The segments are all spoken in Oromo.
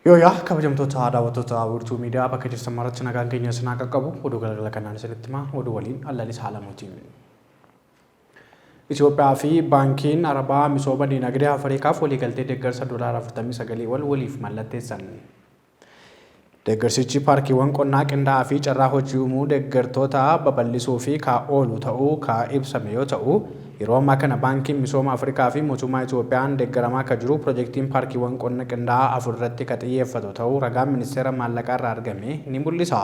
Yooyaa kabajamtoota daawwattoota Wiirtuu Miidiyaa bakka jirtan maratti nagaan keenya isin haa qaqqabu. Oduu galgala kanaan isinitti himaa oduu waliin Allalis Haalamuuti. Itoophiyaa fi Baankiin Arabaa misooma diinagdee Afrikaaf waliigaltee deeggarsa doolaara 49 ol waliif mallatteessan. Deeggarsichi paarkiiwwan qonnaa qindaa'aa fi carraa hojii uumuu deeggartoota babal'isuu fi ka oolu ta'uu ka ibsame yoo ta'u, yeroo ammaa kana Baankiin Misooma Afrikaa fi mootummaa Itoophiyaan deeggaramaa ka jiru pirojektiin paarkiiwwan qonna qindaa'aa 4 irratti ka xiyyeeffatu ta'uu ragaan Ministeera Maallaqaa irraa argame ni mul'isa.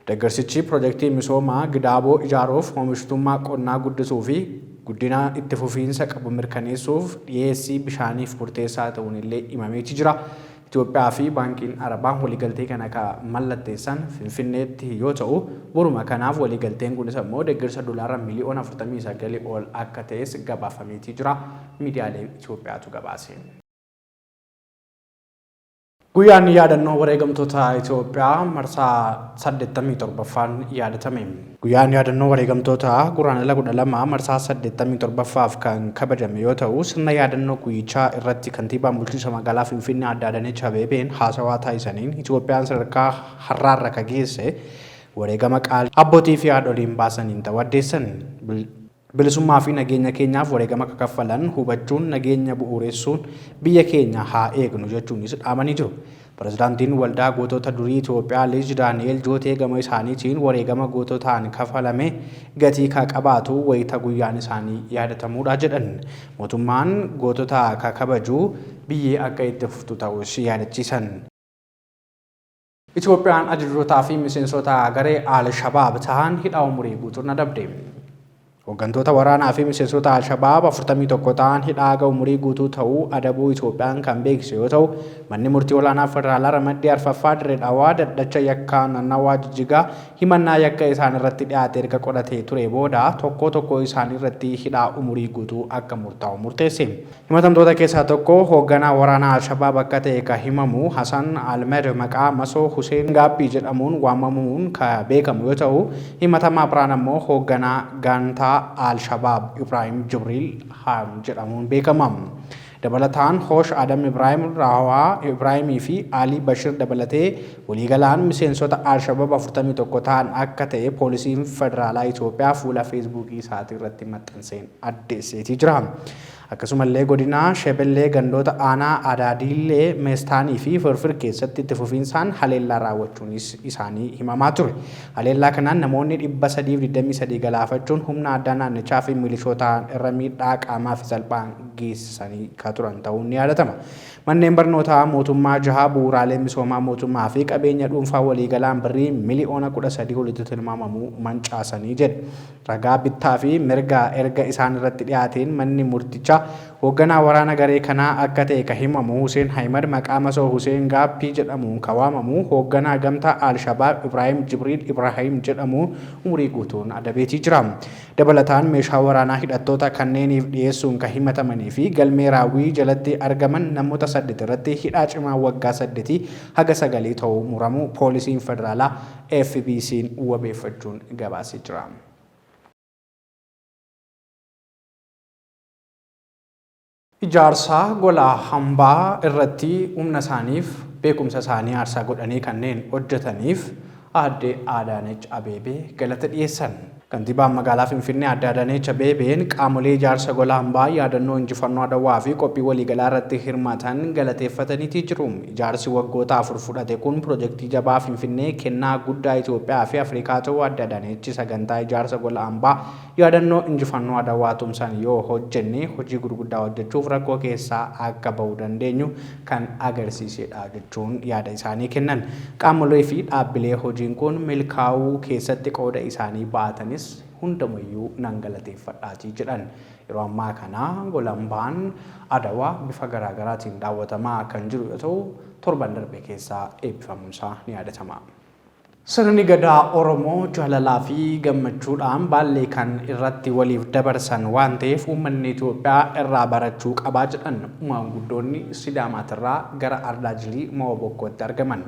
Deeggarsichi pirojektii misooma Gidaaboo ijaaruuf, oomishtummaa qonnaa guddisuu fi guddina itti fufiinsa qabu mirkaneessuuf dhiyeessii bishaaniif murteessaa ta'uun illee himameeti jira. Itoophiyaa fi Baankiin Arabaa waliigaltee kana ka mallatteessan Finfinneetti yoo ta'u, bu'uuruma kanaaf waliigalteen kunis ammoo deeggarsa dolaara miliyoona 49 ol akka ta'es gabaafameetii jira. Miidiyaalee Itoophiyaatu gabaase. Guyyaan yaadannoo wareegamtoota Itoophiyaa marsaa 87ffaan yaadatame. Guyyaan yaadannoo wareegamtoota Guraandhala 12 marsaa 87ffaaf kan kabajame yoo ta'u, sirna yaadannoo guyyichaa irratti kantiibaan bulchiinsa magaalaa Finfinnee Aadde Adaanech Abeebeen haasawaa taasisaniin Itoophiyaan sadarkaa har'aarra ka geesse wareegama qaalii abbootii fi haadholiin baasaniin ta'uu addeessan. Bilisummaa fi nageenya keenyaaf wareegama ka kaffalan hubachuun nageenya bu'uuressuun biyya keenya haa eegnu jechuunis dhaamanii jiru. Pirezidaantiin Waldaa Gootota Durii Itoophiyaa Lij Daani'eel Jootee gama isaaniitiin wareegama goototaan kafalame gatii ka qabaatu wayita guyyaan isaanii yaadatamuudha jedhan. Mootummaan gootota ka kabaju biyyee akka itti fuftu ta'uus yaadachiisan. Itoophiyaan ajajootaa fi miseensota garee Al-Shabaab tahan hidhaa umurii guutuun adabde. Hooggantoota waraanaa fi miseensota Al-Shabaab 41 ta'an hidhaa haga umurii guutuu ta'u adabuu Itoophiyaan kan beeksise yoo ta'u, Manni Murtii Olaanaa Federaalaa Ramaddii Arfaffaa Dirree Dhawaa Daddacha Yakkaa Naannawaa Jijjigaa himannaa yakka isaan irratti dhiyaate erga qoratee turee booda tokkoo tokkoo isaanii irratti hidhaa umurii guutuu akka murtaa'u murteesse. Himatamtoota keessaa tokko hoogganaa waraanaa Al-Shabaab akka ta'e ka himamu Hasan Almed maqaa masoo Huseen Gaabbii jedhamuun waamamuun ka beekamu yoo ta'u, himatamaa biraan ammoo hoogganaa gantaa Al-Shabaab Ibraahim Jibriil Haam jedhamuun beekama. Dabalataan Hoosh Adam Ibraahim, Raawaa Ibraahimii fi Alii Bashir dabalatee waliigalaan miseensota Al-Shabaab 41 ta'an akka ta'e poolisiin federaalaa Itoophiyaa fuula Feesbuukii isaatii irratti maxxanseen addeesseetii jira. Akkasumallee godina Shebellee gandoota aanaa Adaadiillee, Meestaanii fi Firfir keessatti itti fufiinsaan haleellaa raawwachuunis isaanii himamaa ture. Haleellaa kanaan namoonni 323 galaafachuun humna addaa naannichaa fi milishootaan irra miidhaa qaamaa fi salphaan geessisanii ka turan ta'uun ni yaadatama. Manneen barnootaa mootummaa jaha, bu'uuraalee misoomaa mootummaa fi qabeenya dhuunfaa waliigalaan birrii miliyoona 13 olitti tilmaamamu mancaasanii jedhe. Ragaa bittaa fi mirgaa erga isaan irratti dhiyaateen manni murtichaa hoogganaa waraana garee kanaa akka ta'e ka himamu Huseen Ahimad maqaa masoo Huseen Gaappii jedhamuun ka waamamu hoogganaa gamtaa Al-Shabaab Ibraahim Jibriil Ibraahim jedhamu umurii guutuun adabeetii jira. Dabalataan meeshaa waraanaa hidhattoota kanneeniif dhiyeessuun ka himatamanii fi galmee raawwii jalatti argaman namoota 8 irratti hidhaa cimaa waggaa saddetii haga sagalii ta'u muramuu Poolisiin Federaalaa FBCn wabeeffachuun gabaasee jira. Ijaarsa gola hambaa irratti humna isaaniif beekumsa isaanii aarsaa godhanii kanneen hojjetaniif Aadde Adaanech Abeebee galata dhiyeessan. Kantiibaan Magaalaa Finfinnee Aadde Adaanech Abeebeen qaamolee ijaarsa gola hambaa yaadannoo injifannoo Adawaa fi qophii waliigalaa irratti hirmaatan galateeffataniitii jiru. Ijaarsi waggoota 4 fudhate kun pirojektii jabaa Finfinnee kennaa guddaa Itoophiyaa fi Afrikaa ta'uu Aadde Adaanechi sagantaa ijaarsa gola hambaa yaadannoo injifannoo Adawaa tumsaan yoo hojjenne hojii gurguddaa hojjechuuf rakkoo keessaa akka ba'uu dandeenyu kan agarsiisedha jechuun yaada isaanii kennan. Qaamolee fi dhaabbilee hojiin kun milkaa'uu keessatti qooda isaanii ba'atanis hundumayyuu nan galateeffadhaatii jedhan. Yeroo ammaa kana golambaan Adawaa bifa garaagaraatiin daawwatamaa kan jiru yoo ta'u, torban darbe keessa eebbifamuunsaa ni yaadatama. Sirni Gadaa Oromoo jaalalaa fi gammachuudhaan baallee kan irratti waliif dabarsan waan ta'eef uummanni Itoophiyaa irraa barachuu qabaa jedhan maanguddoonni Sidaamaatirraa gara Ardaa Jilii Ma'oo Bokkootti argaman.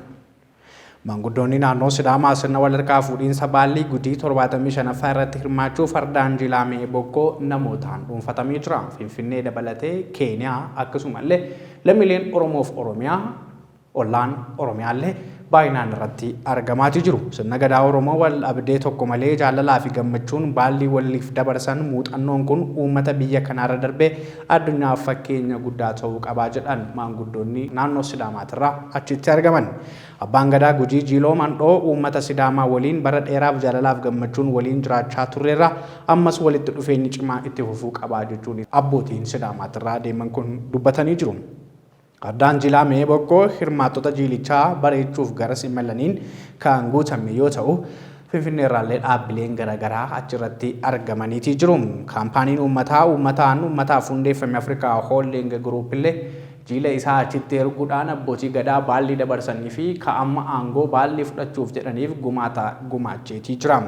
Maanguddoonni naannoo Sidaamaa sirna walharkaa fuudhiinsa baallii Gujii 75ffaa irratti hirmaachuuf Ardaan Jilaa Me'ee Bokkoo namootaan dhuunfatamee jira. Finfinnee dabalatee Keeniyaa akkasumallee lammiileen Oromoof Oromiyaa. Ollaan Oromiyaallee baay'inaan irratti argamaati jiru. Sirna Gadaa Oromoo wal dhabdee tokko malee jaalalaa fi gammachuun baallii waliif dabarsan muuxannoon kun uummata biyya kanaarra darbee addunyaaf fakkeenya guddaa ta'uu qabaa jedhan maanguddoonni naannoo Sidaamaatirraa achitti argaman. Abbaan Gadaa Gujii Jiiloo Mandhoo uummata Sidaamaa waliin bara dheeraaf jaalalaaf gammachuun waliin jiraachaa turreerra, ammas walitti dhufeenyi cimaa itti fufuu qabaa jechuun abbootiin Sidaamaatirraa deeman kun dubbatanii jiru. Ardaan Jilaa Me'ee Bokkoo hirmaattota jiilichaa bareechuuf garas imalaniin kan guutame yoo ta'u, Finfinneerraallee dhaabbileen garagaraa achirratti argamaniiti jiru. Kaampaaniin uummataa uummataan uummataaf hundeeffame Afrikaa Hooldiing Giruuppillee jiila isaa achitti erguudhaan abbootii Gadaa baallii dabarsanii fi ka amma aangoo baallii fudhachuuf jedhaniif gumaata gumaacheetii jira.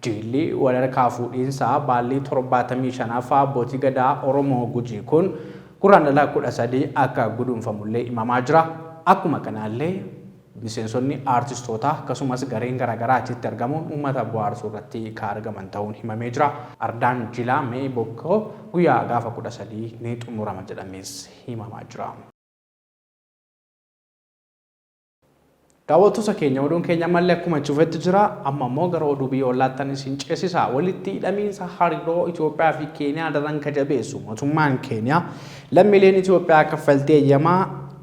Jiilli walharkaa fuudhiinsa baallii 75ffaa abbootii Gadaa Oromoo Gujii kun Gurraandhala 13 akka guduunfamullee himamaa jira. Akkuma kanaallee miseensonni aartistootaa akkasumas gareen garaagaraa achitti argamuun uummata bohaarsuu irratti ka argaman ta'uun himamee jira. Ardaan Jilaa Me'ee Bokkoo guyyaa gaafa 13 ni xumurama jedhamees himamaa jira. Daawwattoota keenya oduun keenya ammallee akkuma itti fufetti jira. Amma immoo gara oduu biyya ollaattan isin ceesisa. Walitti hidhamiinsa hariiroo Itoophiyaa fi Keeniyaa daran ka jabeessu mootummaan Keeniyaa lammiileen Itoophiyaa kaffaltii eeyyamaa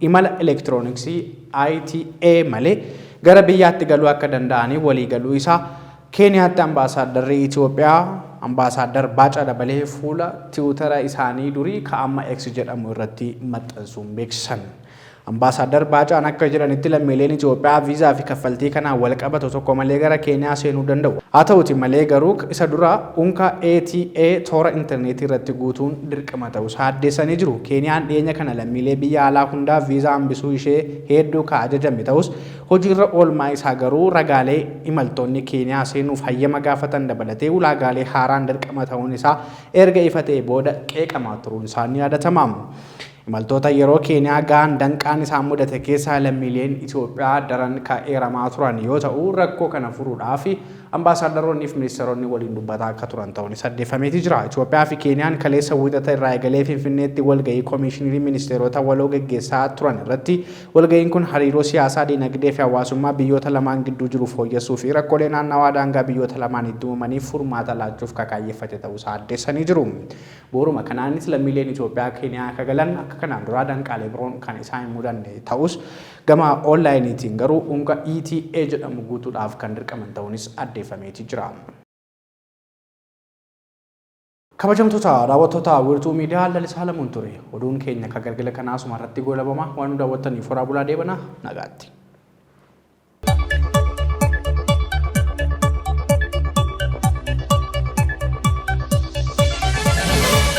imala elektirooniksii ITA malee gara biyyaatti galuu akka danda'anii walii galuu isaa Keeniyaatti Ambaasaaddarri Itoophiyaa Ambaasaaddar Baacaa Dabalee fuula Tiwutara isaanii durii ka amma X jedhamu irratti maxxansuun beeksisan. Ambaasaaddar Baacaan akka jedhanitti lammiileen Itoophiyaa viizaa fi kaffaltii kanaan walqabatu tokko malee gara Keeniyaa seenuu danda'u. Haa ta'uti malee garuu isa dura unka ATA toora interneetii irratti guutuun dirqama ta'uusaa addeessanii jiru. Keeniyaan dhiyeenya kana lammiilee biyya alaa hundaaf viizaa hambisuu ishee hedduu ka ajajame ta'us hojiirra oolmaa isaa garuu ragaalee imaltoonni Keeniyaa seenuuf hayyama gaafatan dabalatee ulaagaalee haaraan dirqama ta'uun isaa erga ifa ta'e booda qeeqamaa turuun isaa ni yaadatama. Imaltoota yeroo Keeniyaa gahan danqaan isaan mudate keessaa lammiileen Itoophiyaa daran ka eeramaa turan yoo ta'u, rakkoo kana furuudhaaf ambaasaaddaroonnii fi ministeeronni waliin dubbataa akka turan ta'uunis addeeffameeti jira. Itoophiyaa fi Keeniyaan kaleessa Wiixata irraa eegalee Finfinneetti walgahii komiishinirii ministeerota waloo geggeessaa turan irratti walgahiin kun hariiroo siyaasaa, dinagdee fi hawaasummaa biyyoota lamaan gidduu jiru fooyyessuu fi rakkoolee naannawaa daangaa biyyoota lamaaniitti uumamaniif furmaata laachuuf ka kaayyeffate ta'uusaa addeessanii jiru. Bu'uuruma kanaanis lammiileen Itoophiyaa Keeniyaa akka galan akka kanaan duraa danqaalee biroon kan isaan hin mudanne ta'us gama onlaayiniitiin garuu unka ETA jedhamu guutuudhaaf kan dirqaman ta'uunis addeeffameeti jira. Kabajamtoota daawwattoota Wiirtuu Miidiyaa Lalisaa Lamuun ture. Oduun keenya ka galgala kanaa asuma irratti goolabama. Waan nu daawwattaniif horaa bulaa deebana nagaatti.